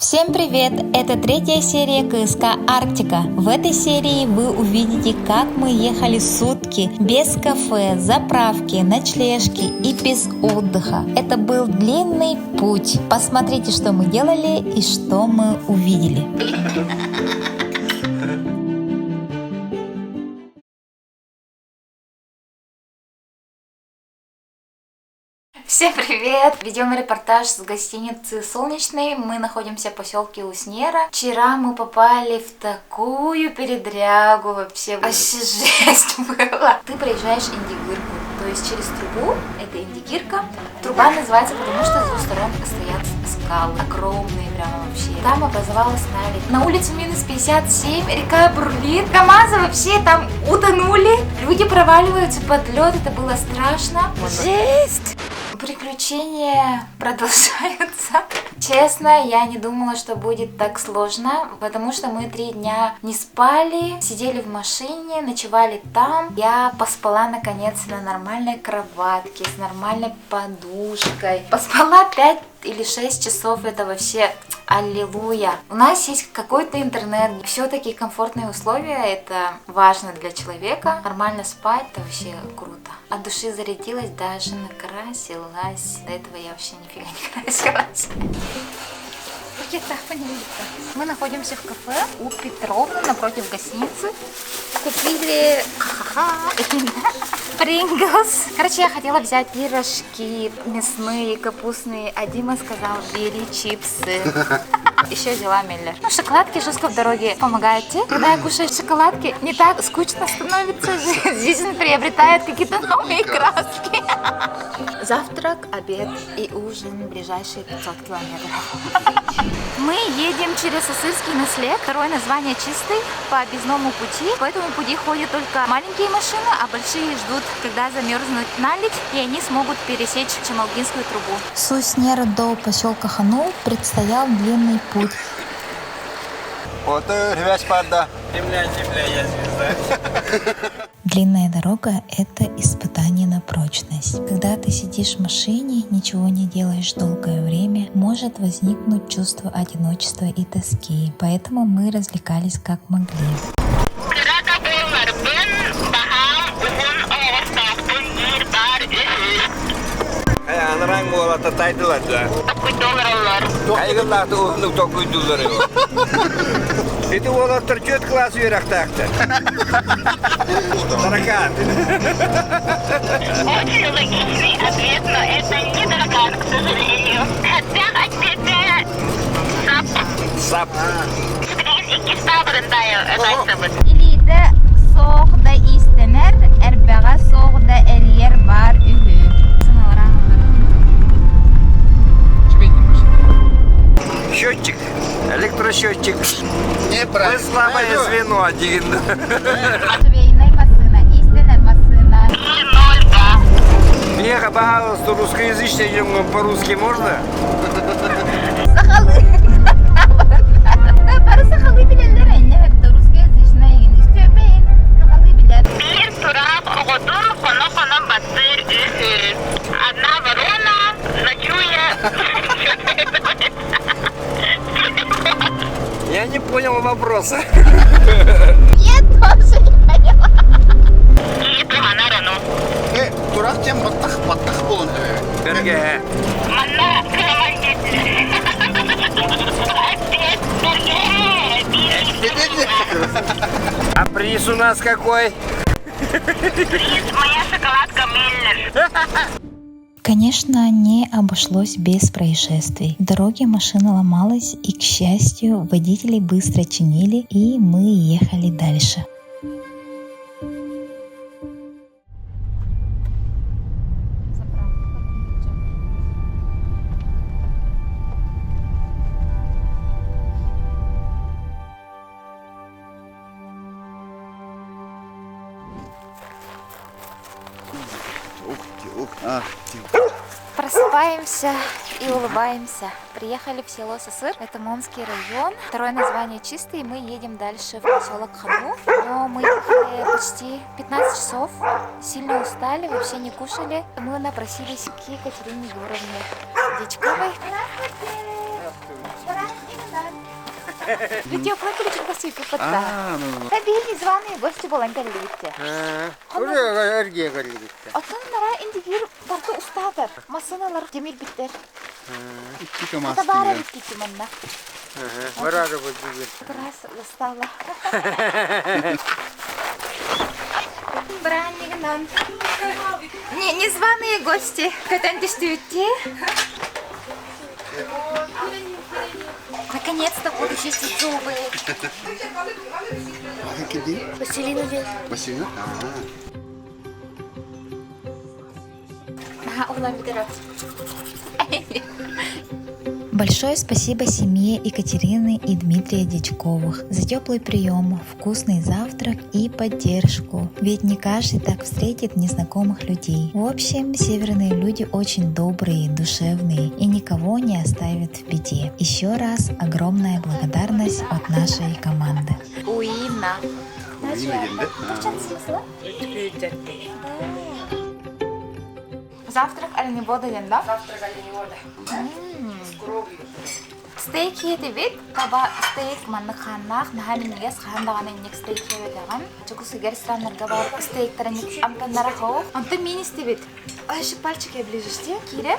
Всем привет! Это третья серия КСК Арктика. В этой серии вы увидите, как мы ехали сутки без кафе, заправки, ночлежки и без отдыха. Это был длинный путь. Посмотрите, что мы делали и что мы увидели. Всем привет! Ведем репортаж с гостиницы «Солнечный». Мы находимся в поселке Уснера. Вчера мы попали в такую передрягу вообще. Вообще жесть была. Ты проезжаешь Индигирку, то есть через трубу, это Индигирка. Труба называется, потому что с двух сторон стоят скалы. Огромные прямо вообще. Там образовалась наледь. На улице минус 57, река бурлит. КамАЗы вообще там утонули. Люди проваливаются под лед, это было страшно. Жесть! Приключения продолжаются. Честно, я не думала, что будет так сложно, потому что мы три дня не спали, сидели в машине, ночевали там. Я поспала наконец на нормальной кроватке, с нормальной подушкой. Поспала 5 или 6 часов, это вообще аллилуйя. У нас есть какой-то интернет, все-таки комфортные условия, это важно для человека. Нормально спать, это вообще круто. От души зарядилась, даже накрасилась. До этого я вообще нифига не красилась. Мы находимся в кафе у Петровны напротив гостиницы. Купили Принглс. Короче, я хотела взять пирожки мясные, капустные, а Дима сказал, бери чипсы. Еще взяла Миллер. Ну, шоколадки жестко в дороге помогают те. Когда я кушаю шоколадки, не так скучно становится. Жизнь приобретает какие-то новые краски. Завтрак, обед и ужин ближайшие 500 километров. Мы едем через Сысырский наслед, второе название Чистый, по объездному пути. По этому пути ходят только маленькие машины, а большие ждут, когда замерзнут наледь, и они смогут пересечь Чемалгинскую трубу. С Усть-Неры до поселка Ханул предстоял длинный путь. Вот рвясь панда. Земля, земля, я звезда. Длинная дорога – это испытание на прочность. Когда ты сидишь в машине, ничего не делаешь долгое время, может возникнуть чувство одиночества и тоски. Поэтому мы развлекались как могли. Кыра да буолларбын, баһаам уһун оҕустаахпын диир баар үһү. Анараҥ буолата тайдылар да. Токуйдуолараллар. Айгыллааты уһуннук токуйдулар. Ити уолаттар түөрт кылаас үөрэхтээхтэр. Таракан. Очень логичный ответ, но это не таракан, к сожалению. Хотя ответы сап. Сап. Иккис таабырын Илиитэ суох да иистэнэр, эрбэҕэ суох да эрийэр баар үһү. Счетчик. Электросчетчик. Неправильно. Мы слабое звено один. Швейная массыына, иистэнэр массыына. Меха, пожалуйста, русскоязычный по-русски можно? Сахалыы. Бары сахалыы билэллэр энньэ русскоязычный истүөпэйин сахалыы билэр. Биир тураах оҕотун хоно-хоно баттыыр үһү. Одна ворона ночуя Я не понял вопроса. Я тоже не поняла. Киһи туһанар ону. Э, тураах диэн баттах, баттах буолан Бэргэһэ. Манна кыһаман Ответ бэргэһэ. Биир А приз у нас какой? Приз моя шоколадка Миллер. Конечно, не обошлось без происшествий. В дороге машина ломалась, и, к счастью, водители быстро чинили, и мы ехали дальше. Ух ты, ух, ах ты. Просыпаемся и улыбаемся. Приехали в село Сысыр, это Момский район. Второе название Чистый, мы едем дальше в поселок Хану. Но мы ехали почти 15 часов, сильно устали, вообще не кушали. Мы напросились к Екатерине Егоровне Дичковой. Здравствуйте! Теплый куличка сыппыт да. Биһи незваные гости буолан кэллибит. Эргиэ кэллибит. Оттон нара индигир барты устаатар. Массыналар тимирбиттер. Икки камаз Это баар эбит кити манна. Барары бүгүн. Как раз застала. Браннигынан. Не, незваные гости. Көтөн түстүбүттии. Наконец-то буду чистить зубы. Василина. Василина? Большое спасибо семье Екатерины и Дмитрия Дичковых за теплый прием, вкусный завтрак и поддержку. Ведь не каждый так встретит незнакомых людей. В общем, северные люди очень добрые, душевные и никого не оставят в беде. Еще раз огромная благодарность от нашей команды. Уина. Завтрак оленевода диэн да? Завтрак оленевода. С кровью. Стейк хиэтибит, таба стейк маннык хааннаах, наһаа минньигэс хаһан даҕаны инник стейк хиэбэтэҕим. Чукусугар рестораннарга бар стейктара амтаннара хоох. Онтон миин истибит. Ащы пальчики оближешь киирэ.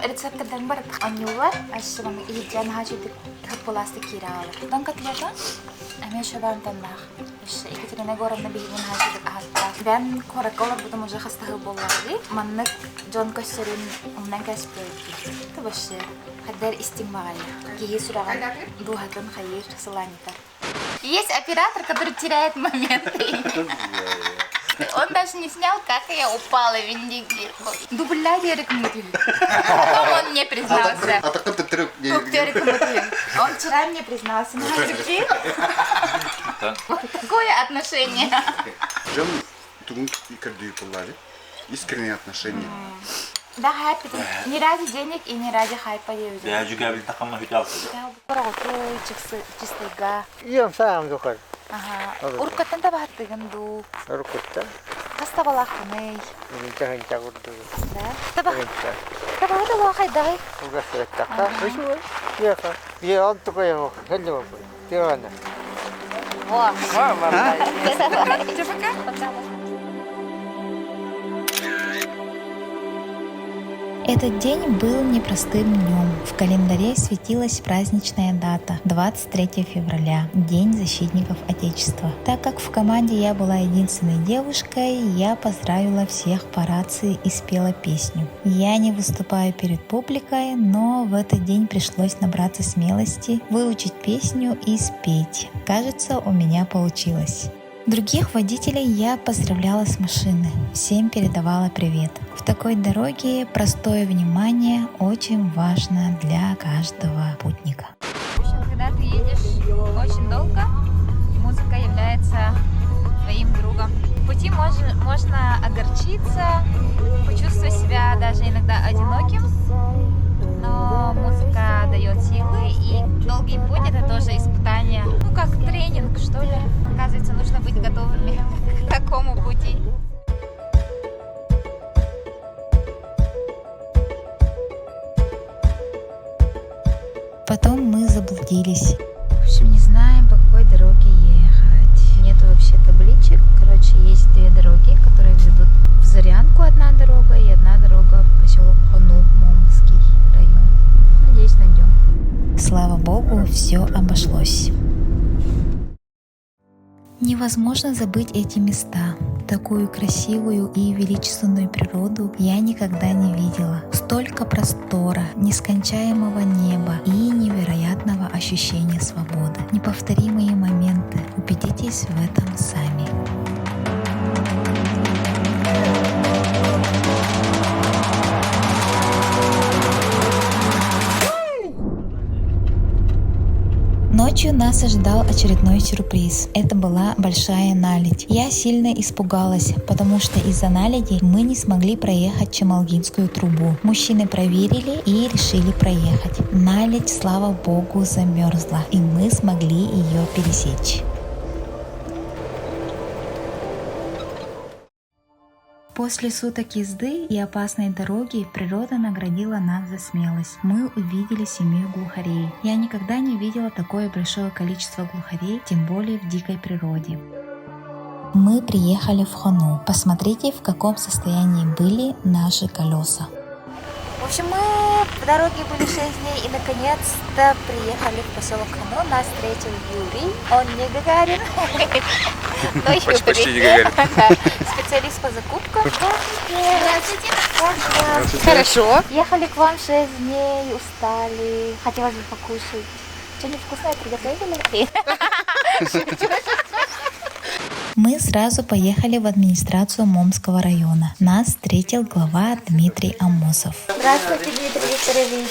Рецептордан бар анньуулар. Ащы маннык иһирдьэ наһаа үчүгдүк хыппылаасты киирэ аалар. Тон котлета эмиэ шөбө амтаннаах. Екатерина Егоровна биһигин хаһыат аһатта. Бэм куоракка олорбутум уже хастаһыы буоллаҕа дии. Маннык дьон көрсөрүн умнан кэспиэбиппит. Это вообще хаддар истиҥ баҕайы. Киһи сүрэҕин дууһатын хайыыр сылаанньытар. Есть оператор, который теряет моменты. Он даже не снял, как я упала в Индигирку. Дубля Потом он мне признался. Он вчера мне признался. Вот такое отношение. Дьон тугун көрдүү буоллари. Искренние отношения. Да, хайп. Не ради денег и не ради хайпа диэбит. Бэйэ дьүкээбил тахамма хүтэ Бороготуй, чистыйга. Ием саам духар. Ага. Уркаттан табаһаттыгын дуу. Уркутта. Хас табалаахпыный? Инча курдук. Да. Таба. Табаһы табаа хайдаҕый? Угасыаттаха. Үсү. Е онтукайым хелле Тиана. Во. Этот день был непростым днем. В календаре светилась праздничная дата – 23 февраля, День защитников Отечества. Так как в команде я была единственной девушкой, я поздравила всех по рации и спела песню. Я не выступаю перед публикой, но в этот день пришлось набраться смелости, выучить песню и спеть. Кажется, у меня получилось. Других водителей я поздравляла с машины, всем передавала привет. В такой дороге простое внимание очень важно для каждого путника. Когда ты едешь очень долго, музыка является твоим другом. В пути можно огорчиться, почувствовать себя даже иногда одиноким, но музыка дает силы, и долгий путь это тоже испытание, ну как тренинг, что ли. Оказывается, нужно быть готовыми к такому пути. Потом мы заблудились. В общем, не знаем, по какой дороге ехать. Нету вообще табличек. Короче, есть две дороги, которые ведут в Зарянку одна дорога и одна дорога в поселок Хону, Момский район. Надеюсь, найдем. Слава богу, все обошлось. Невозможно забыть эти места. Такую красивую и величественную природу я никогда не видела. Столько простора, нескончаемого неба и невероятного ощущения свободы. Неповторимые моменты. Убедитесь в этом сами. Ночью нас ожидал очередной сюрприз. Это была большая наледь. Я сильно испугалась, потому что из-за наледи мы не смогли проехать Чемалгинскую трубу. Мужчины проверили и решили проехать. Наледь, слава богу, замерзла, и мы смогли ее пересечь. После суток езды и опасной дороги природа наградила нас за смелость. Мы увидели семью глухарей. Я никогда не видела такое большое количество глухарей, тем более в дикой природе. Мы приехали в Хону. Посмотрите, в каком состоянии были наши колеса. В общем, мы в дороге были 6 дней и наконец-то приехали в поселок Хону. Нас встретил Юрий. Он не Гагарин, но Юрий. Почти не Гагарин. Да, специалист по закупкам. Здравствуйте. Здравствуйте. Хорошо. Ехали к вам 6 дней, устали. Хотелось бы покушать. Что-нибудь вкусное приготовили? Мы сразу поехали в администрацию Момского района. Нас встретил глава Дмитрий Амосов. Здравствуйте, Дмитрий Викторович.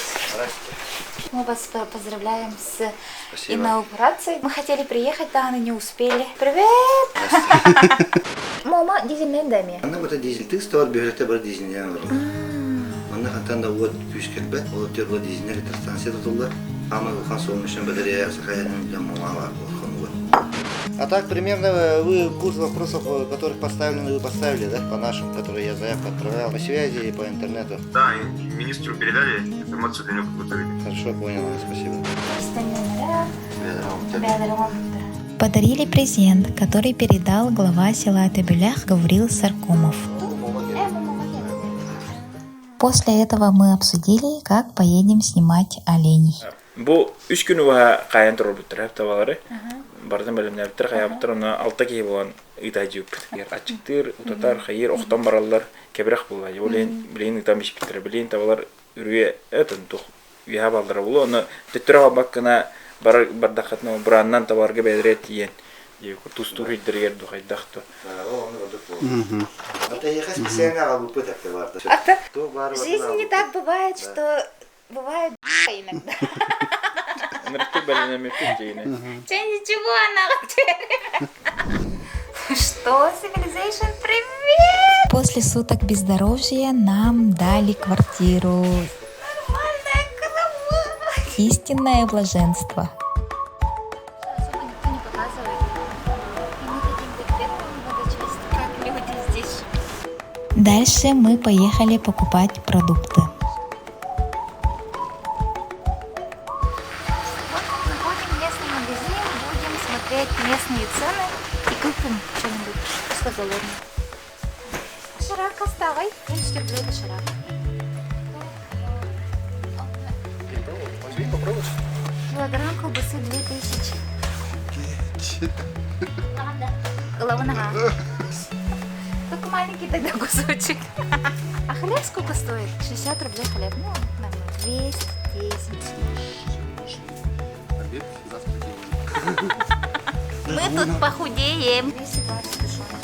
Мы вас поздравляем с Спасибо. инаугурацией. Мы хотели приехать, да, но не успели. Привет! Мама, дизельный Манна бата дизель тыс товар бөһүлэктэ бар дизельнээн олорор. Манна хантан да уот күүс кэлбэт, ол өттүгэр була дизельнэй электростанция тутуллар. Хаамай улахан солнечный батарея Сахаянын дьон муҥаалаах буолар А так примерно вы курс вопросов, которых поставлены, вы поставили, да, по нашим, которые я заявку отправлял, по связи и по интернету. Да, и министру передали, информацию для него подготовили. Хорошо, понял, спасибо. Подарили презент, который передал глава села Тебелях Гаврил Саркомов. После этого мы обсудили, как поедем снимать оленей. Бу үс күнү быһа хаайан туруорбуттара табалары. Барытын бэлэмнээбиттэр, хайаабыттар, онно алта киһи буолан ыытаадьыбыппыт. Аччыктыыр, утатар, хайыыр, охтон бараллар, кэбирэх буолла. Ол иһин билигин ыытан биспиттэрэ. Билигин табалар үрүйэ этэн тух үөһэ бааллара буолуо. Онно төттөрү хаалбаккына бар бардаххытына бураанынан табаларга бэйэлэрэ тиийэн тустуур ыйдарыгар духайдах то. В жизни не так бывает, что бывает иногда. Че ничего, она Что, Civilization, привет! После суток бездорожья нам дали квартиру. Нормальная кровать. Истинное блаженство. Особо никто не показывает. И мы хотим быть первыми в этой части, как люди здесь. Дальше мы поехали покупать продукты. Вот заходим в местный магазин, будем смотреть местные цены и купим что-нибудь. Просто голодный. Доширак оставай. 70 рублей доширак. Килограмм колбасы 2000. Головная. Только маленький тогда кусочек. А хлеб сколько стоит? 60 рублей хлеб. Ну, нормально. 210. Обед, завтрак и ужин. Мы тут похудеем. 220 тушенок.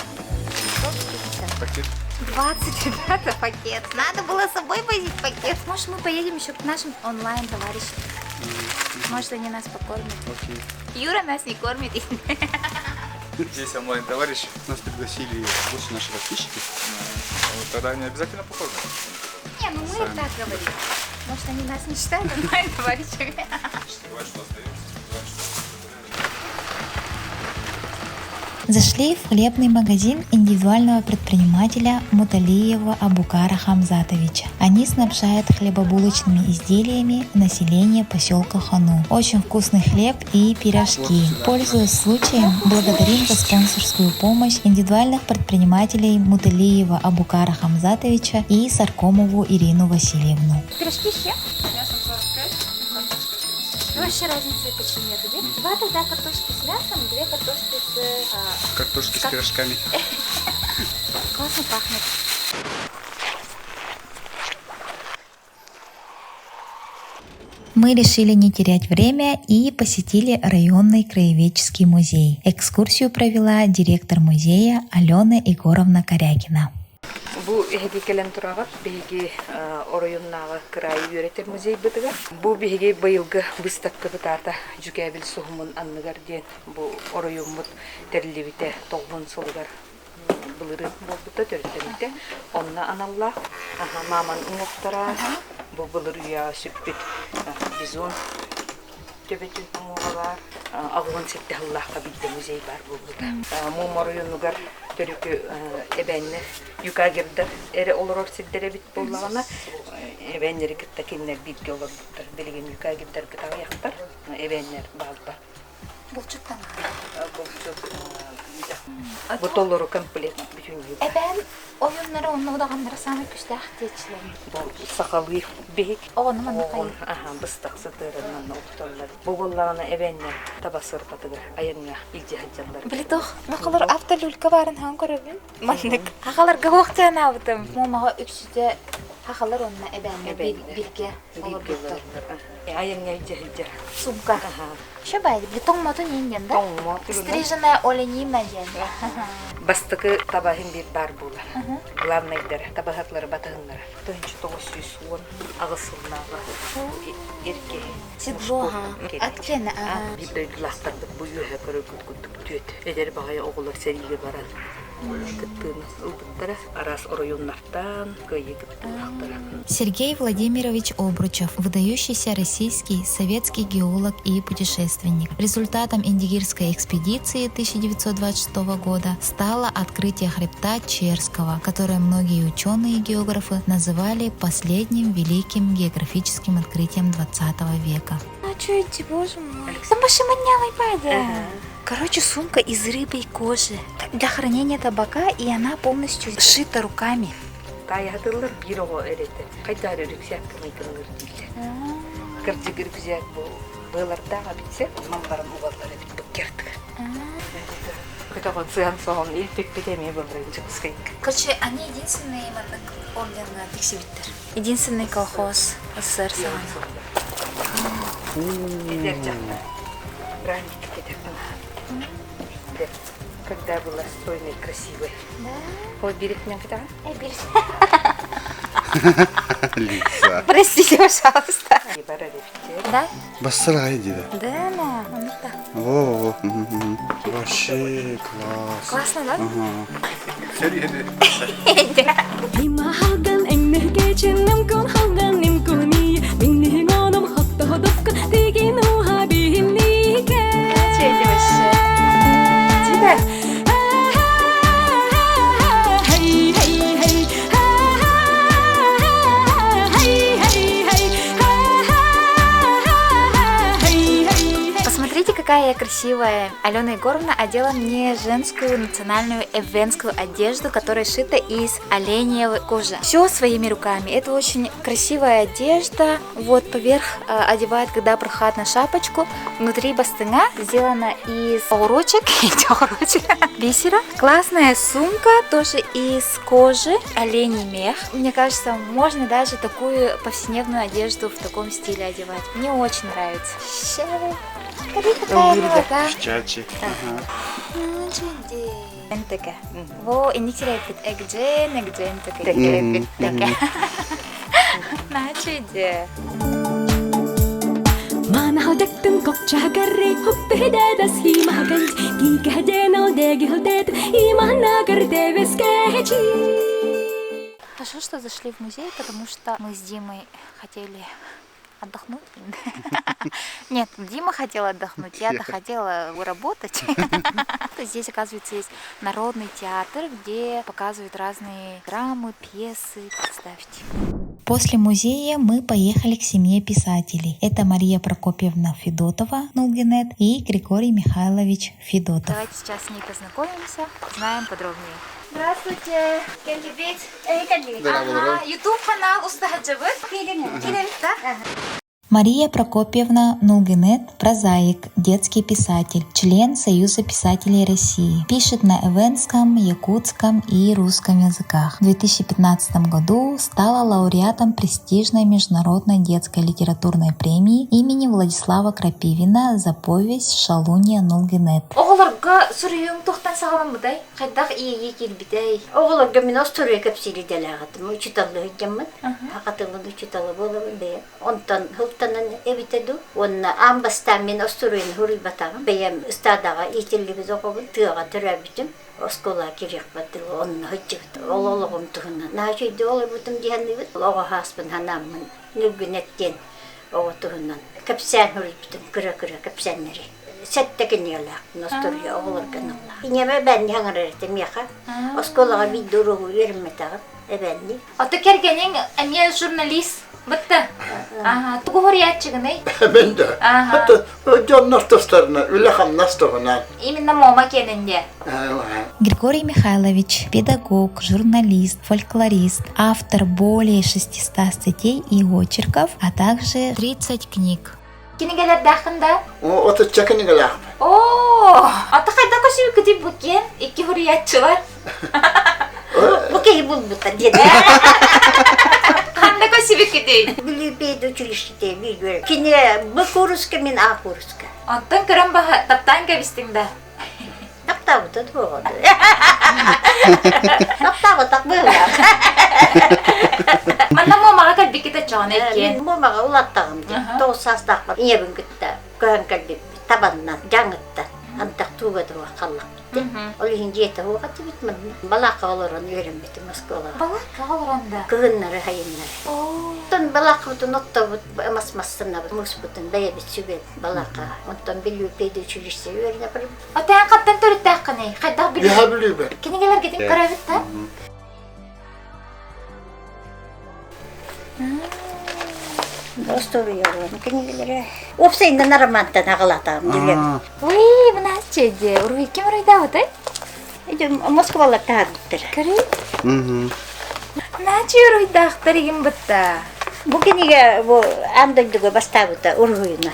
150. Пакет. 20, ребята, пакет. Надо было с собой возить пакет. Может, мы поедем еще к нашим онлайн-товарищам. Может, они нас покормят. Окей. Юра нас не кормит. Здесь онлайн-товарищ. Нас пригласили в гости наши подписчики. Ну, тогда они обязательно покормят. Не, ну мы так говорим. Может, они нас не считают онлайн-товарищами. Бывает, что остаемся, бывает, что Зашли в хлебный магазин индивидуального предпринимателя Муталиева Абукара Хамзатовича. Они снабжают хлебобулочными изделиями население поселка Хану. Очень вкусный хлеб и пирожки. Пользуясь случаем, благодарим за спонсорскую помощь индивидуальных предпринимателей Муталиева Абукара Хамзатовича и Саркомову Ирину Васильевну. Пирожки с чем? Вообще разницы почти нету. Два тогда картошки с мясом, две картошки с... Картошки с пирожками. Классно пахнет. Мы решили не терять время и посетили районный краеведческий музей. Экскурсию провела директор музея Алена Егоровна Корякина. Бу эһиги кэлэн тураҕыт биһиги оройуоннааҕы кыраайы үөрэтэр музейбытыгар. Бу биһиги быйылгы быыстапкабыт аата Дьүкээбил суһумун анныгар диэн бу оройуоммут тэриллибитэ тоҕуһун сылыгар былырыын буолбута төрүттэммитэ. Онно аналлаах мааман уҥуохтара бу былыр үйэҕэ сүппүт бизон төбөтүн уҥуоҕа баар. Аҕыһын сэттэ сыллаахха биирдэ музей баар буолбута. Муома оройуонугар Төрүкү эбээннэр, юкагирдар эрэ олорор сирдэрэ эбит буоллаҕына, эбээннэри кытта кинилэр бииргэ олорбуттар. Билигин юкагирдарбыт аҕыйахтар, эбээннэр бааллар. Булчуттан. Булчут Бу толору комплект бүтүннүү. Эбээн ойуннары онно удаҕаннара саамай күстээх диэччилэр. Бу сахалыы биһик. Оҕону манна хайыы. Аха, быстах сытыаран манна утуталлар. Бу буоллаҕына эбээннэр таба сырҕатыгар айаҥҥа илдьэ сылдьаллар. Били туох, махалар автолюлька баарын хаан көрөбүн. Маннык хахаларга уохтанаабытым. Муомаҕа үксүтэ хахалар уонна эбээннэр биргэ олорбуттар. Айаҥҥа илдьэ сылдьар. Сумка. Еще бай, били тоҥмотун иин диэн да? Тоҥмо. Стриженная оленина диэн. Бастакы табаһын биир баар буолар. Главнайдара, табаһатлары батыһыннара. 1998 сыллааҕы эргэ Седло, Аткена, Биир дойдулаахтарбыт бу үөһэ көрөргүт курдук түөт эдэр баҕайы оҕолор сэриигэ баран кыттыыны ылбыттара. Араас оройуоннартан кыайыы кыттыылаахтара. Сергей Владимирович Обручев, выдающийся российский, советский геолог и путешественник. Результатом Индигирской экспедиции 1926 года стало открытие хребта Черского, которое многие ученые и географы называли последним великим географическим открытием 20 века. А что эти, боже мой? Там Короче, сумка из рыбьей кожи для хранения табака, и она полностью сшита руками. Таайатыллар биир оҕо эрэтэ. Хайдаар үрүксээк майгынныр дииллэр. Кырдьык үрүксээк бу быалардаах эбитсэ, онон баран угаллар эбит быккертыгар. Көтөҕөн сыһан соһон илпиппит эмиэ былырын Дьокуускайга. Короче, они единственные маннык орденга тиксибиттэр. Единственный колхоз СССР саҕана. Эдэр дьахтар. Браник этэр Когда была стройной, красивой. Да. Вот берег меня кытаҕын? Лица. Простите, пожалуйста. Да? Бассарай диде. Да, да. О, вообще класс. Классно, да? Ага. Посмотрите, какая я красивая. Алена Егоровна одела мне женскую национальную эвенскую одежду, которая сшита из оленьей кожи. Все своими руками. Это очень красивая одежда. Вот поверх э, одевают, когда прохладно шапочку. Внутри бастына сделана из урочек, бисера. Классная сумка, тоже из кожи, оленей мех. Мне кажется, можно даже такую повседневную одежду в таком стиле одевать. Мне очень нравится. Какая милота. Чачи. Во, инник эгджен, эгджен, теке. Начиде. Хорошо, что зашли в музей, потому что мы с Димой хотели отдохнуть. Нет, Дима хотел отдохнуть, я-то хотела работать. Здесь, оказывается, есть народный театр, где показывают разные драмы, пьесы, представьте. После музея мы поехали к семье писателей. Это Мария Прокопьевна Федотова, Нулгинет, и Григорий Михайлович Федотов. Давайте сейчас с ней познакомимся, узнаем подробнее. Здравствуйте! Кэллибит. Ага, YouTube канал устаһаджыбыт. Килебит, да? Мария Прокопьевна Нулгинет – прозаик, детский писатель, член Союза писателей России. Пишет на эвенском, якутском и русском языках. В 2015 году стала лауреатом престижной международной детской литературной премии имени Владислава Крапивина за повесть «Шалунья Нулгинет». Оҕолорго суруйууҥ туохтан саҕаламмытай? Хайдах иэйии киирбитэй? Оҕолорго мин остуоруйа кэпсиир идэлээҕитим, учууталлыы сылдьаммын, саха тылын учуутала буолабын бэйэм. Онтон сылтанан эбитэ дуу, уонна аан бастаан мин остуоруйаны суруйбатаҕым. Бэйэм ыстаадаҕа иитиллибит оҕобун, тыаҕа төрөөбүтүм, оскуолаҕа киириэхпэр дылы онно сылдьыбыт. Ол олоҕум туһунан наһаа үчүгэйдик олорбутум дии саныыбын. Оҕо сааспын санааммын Ньургунет диэн оҕо туһунан кэпсээн суруйбутум, кыра-кыра кэпсээннэри. Сэттэ кинигэлээхпин остуоруйа оҕолорго аналлаах. Ийэм эбээнни хаҥарар этэ миэхэ. Оскуолаҕа биирдэ уруогу үөрэммэтэҕим эбээнни. Ото кэргэниҥ эмиэ журналист бытта. Ага, тугу хоруйааччыгыный? Мен да. Хата дьоннор тустарынан, үлэ-хамнас туһунан. Именно Мома киэнинде. Григорий Михайлович – педагог, журналист, фольклорист, автор более 600 статей и очерков, а также 30 книг. Кинигэлэрдээххин да? О, отучча кинигэлээхпин. Оо, ата хайда көсүүкүтүй бу киэн? Икки хуруйааччылар. Бу киһи булбута диэн. Ханна көсүбүккүтүй? Бүлүү училищете биир Кини Б кууруска, мин А кууруска. Оттон көрөн баһа таптаан кэбистиҥ да? Таптаабыта туоҕа Таптаабатах быһыылаах. Манна Муомаҕа кэлбиккит оччоҕуна иккиэн. Мин Муомаҕа улаттаҕым дии. 9 саастаахпар ийэбин кытта көһөн кэлбиппит. Табаннан, дьаҥыттан. Антах тууга туох халлахпыт дии. Ол иһин дьиэтэ суох этибит манна. Балаакка олорон үөрэммитим оскуолаҕа. Балаакка олорон да? Кыһыннары, сайыннары. Оттон балааккабытын оттобут, мас мастанабыт, мууспутун бэйэбит сүгэбит балаакка. Онтон Бүлүү педучилище үөрэнэ барбыт. Отеан хаттан төрүттээххиний? Хайдах билүү? Яха бүлүүбэ. Кинигэлэргитин көрөбүт да? Остуоруйаларын кинигэлэрэ. Уопсайынан романтан аҕалатаам дилем. Уй, мынааччы дии. Уруй ким уруйдаабытай? Москвалар таһаарбыттар. Көрүй. Наачы уруйдаахтар игин бытта. Бу кинигэ бу аан дойдуга бастаабыта уруһуйунан.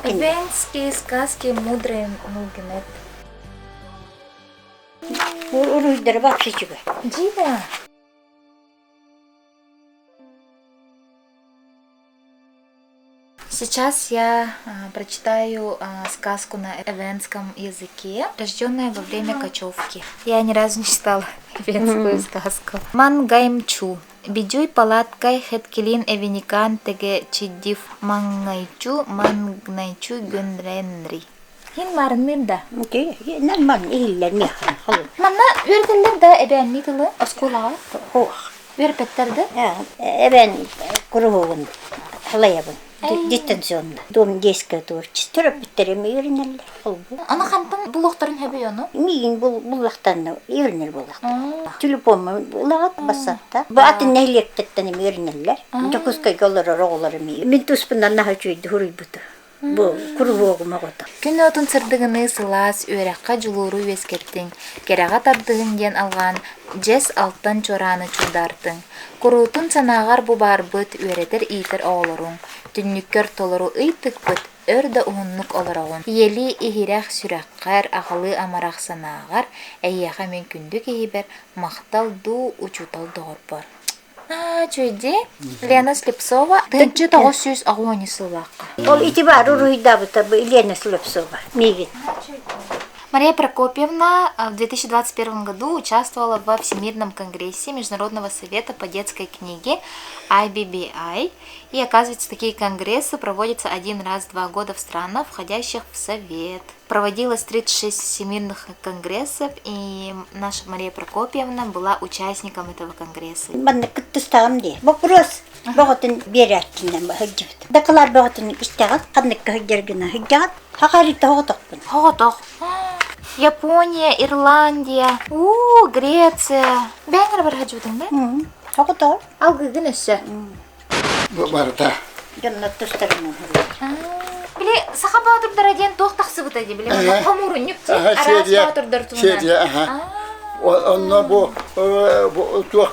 Эвенские сказки мудрые Нулгинет. Уруйдары вообще чугай. Дина. Сейчас я прочитаю сказку на эвенском языке, рожденная во время кочевки. Я ни разу не читала эвенскую сказку. Мангаймчу. Бидюй палаткай хэткилин эвеникан теге чиддив мангайчу мангнайчу гүнренри. Хин марынныр да. Нормально иһиллэр миэхэ. Манна үөрэтэллэр да эбээнни тылы оскуолаҕа? Ох. Үөрпэттэр да? Эбээн куруһуогун халайабын. Дистанционно. Дом детское творчество. Төрөппүттэрим үөрэнэллэр. Холбу. Аны хантан булуохтарын хөбүй ону? Миигин буллахтан үөрэнэр буоллахтар. Телефоммун ылаҕыт бассаапта. Бу атын нэһилиэктэртэн эми үөрэнэллэр. Дьокуускайга олорор оҕолор эми. Мин туспунан наһаа үчүгэйдик суруйбута. Бу куруһуогум оҕото. Күн уотун сырдыгыныы сылаас, үөрэххэ дьулууру үөскэттиҥ, кэрэҕэ тардыһыҥ диэн алҕаан, дьэс алтан чуорааны чугдаартыҥ. Куруутун санааҕар бу баарбыт, үөрэтэр-иитэр оҕолоруҥ, түннүккэр толору ый тыкпыт, өр да уһуннук олороҕун. Ийэлии иһирэх сүрэххэр, аҕалыы амарах санааҕар, эйиэхэ мин күндү киһибэр махтал дуу, учуутал доҕорбор. Чуйди, Лена Слепцова, 1990 сыллаахха. Ол ити баар уруһуйдаабыта бу Лена Слепцова миигин. Мария Прокопьевна в 2021 году участвовала во Всемирном конгрессе Международного совета по детской книге IBBI. И оказывается, такие конгрессы проводятся один раз в 2 года в странах, входящих в Совет. Проводилось 36 всемирных конгрессов, и наша Мария Прокопьевна была участником этого конгресса. Манна кыттыстаҕым дии. Вопрос бөҕөтүн биэрээччинэн сылдьыбыт. Дакылаат бөҕөтүн истэҕин, ханныкка сылдьаргына сылдьаҕын. Хахарыйта оҕотохпун. Хоҕотох. Япония, Ирландия, уу, Греция. Бэйэҥ эрэ бараһа дьуутуҥ да? Хоҕотох. Алгыгын өссө. Бу барыта. Дьоннор тустарынан Били саха боотурдара диэн туох тахсыбыта дии били хомуурунньук дии араас боотурдар туһунан. Онно бу туох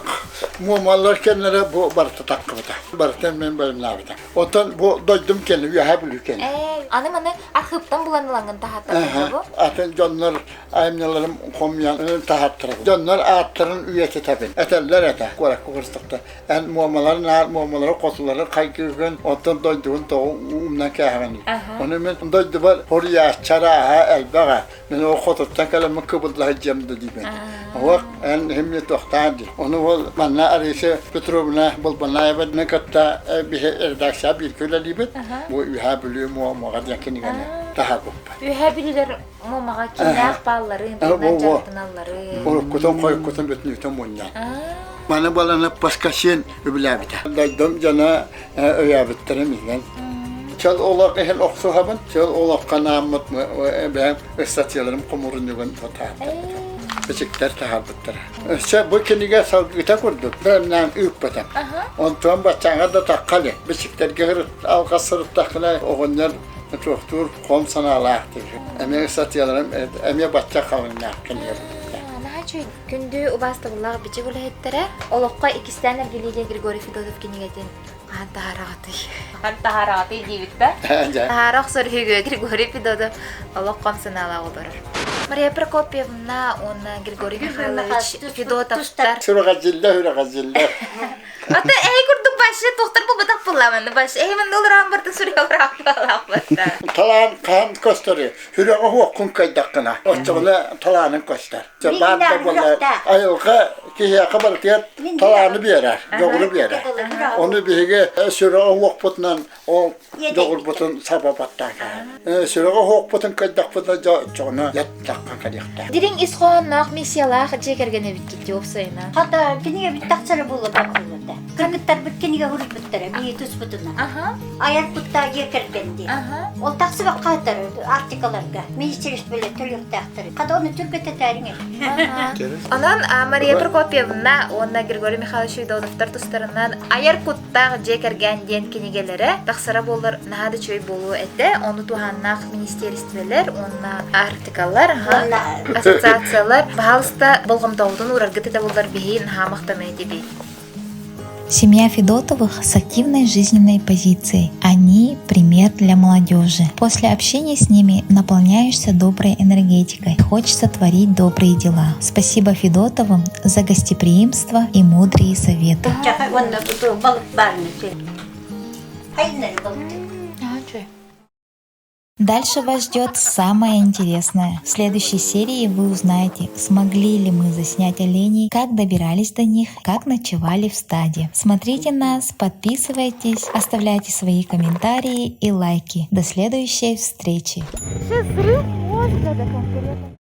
муомалар кэннэрэ бу барыта таххыбыта. Барыта мен бэлэмнээбитэ. Оттон бу дойдум кэннэ үөһэ бүлүү кэннэ. Аны маны архыыптан булан ылаҥҥын таһааттарбыта бу. Атын дьоннор айымньыларым хомуйан таһааттарабын. Дьоннор ааттарын үйэтитэбин. Этэллэр этэ. Куоракка курстахта эн муомаларын аар муомалары хотулары хайгыгын оттон дойдугун тоҕу умнан кээһэҕин ону мин дойдубар хоруйааччы арааһа элбэҕэ мин ол хотуттан кэлэммин кыбылла сылдьыам да диибин оһох эн химни туохтаан дии ону ол манна Ариса Петровна Болбонаеваны кытта биһи редакция бииргэ үлэлиибит бу Үһээ Бүлүү Муомаҕа диэн кинигэни таһаарбыппыт Үһээ Бүлүүлэр Муомаҕа кимнээх баалларын, тугунан дьарыктаналларын. Уруккутун, хойуккутун бүтүннүүтүн мунньан. Маны баланы Паскасин үбүлээбитэ. Дойдум дьоно өйөөбүттэрин иһин. Чөл олох иһин охсуһабын. Чөл олоххо анааммыт бэйэм ыстатыйаларым хомурунньугун таһаартарбытым. Бичиктэр таһаарбыттара. Өссө бу кинигэ салгыта курдук бэлэмнээн ыыппытым. Онтон баччааҥҥа да тахха илик. Бичиктэргэ алҕас сырыттаххына оҕонньор туохтуур хом санаалаах диир. Эмиэ ыстатыйаларым эмиэ бачча халыҥнаах кинигэ Наһаа үчүгэй. Күндү убаастабыллаах бичик үлэһиттэрэ олоххо иккистээн эргилиигэ Григорий Федотов кинигэтин хаһан таһаараҕытый? Хаһан таһаараҕытый диибит да? Таһаара охсор үһүгүө Григорий Федотов олох хом санаалаах олорор. Мария Прокопьевна уонна Григорий Михайлович Федотовтар. Сүрэҕэдьиллэ, сүрэҕэдьиллэ. Ата эһи курдук башы тохтор булбатах булламаны баш. Эһи манна олорон бартын сүрэҕэ бырааппалаахпатта. Талаан хаан көстөрү, сүрэҕэ хуоххун кайдаххына, оччоҕуна талаанын көстөр. Баар да буолла айылҕа киһиэхэ барытыгар талааны биэрэр, дьоҕуру биэрэр. Ону биһиги сүрэҕэ уохпутунан ол дьоҕурбутун саба баттаан Сүрэҕэ уохпутун кыйдахпытына дьоҕуна яттаххан кэлиэхтээх. Дириҥ ис хоһоонноох миссиялаах дьиэ кэргэн эбиккит уопсайынан. Хата кинигэ тахсара буолла баппыллата. Кыргыттарбыт кинигэ суруйбуттара биһи туспутунан. Айар куттаа дьиэ кэргэн диэн. Ол тахсыбакка Арктикаларга министерстволар төлүөхтээхтэр. Хата ону түргэтэтээриҥ Онон Мария Прокопьевна уонна Григорий Михайлович Федотовтар тустарынан айар куттаах дьиэ кэргэн диэн кинигэлэрэ тахсара буоллар наһаа да үчүгэй буолуо этэ. Ону туһааннаах министерстволар уонна Арктикалар, ассоциациялар, пожалуйста, болҕомтоҕутун уураргыт этэ буоллар биһи наһаа махтаныа этибит. Семья Федотовых с активной жизненной позицией. Они – пример для молодежи. После общения с ними наполняешься доброй энергетикой. Хочется творить добрые дела. Спасибо Федотовым за гостеприимство и мудрые советы. Дальше вас ждет самое интересное. В следующей серии вы узнаете, смогли ли мы заснять оленей, как добирались до них, как ночевали в стаде. Смотрите нас, подписывайтесь, оставляйте свои комментарии и лайки. До следующей встречи! Взрыв мозга, да конкретно.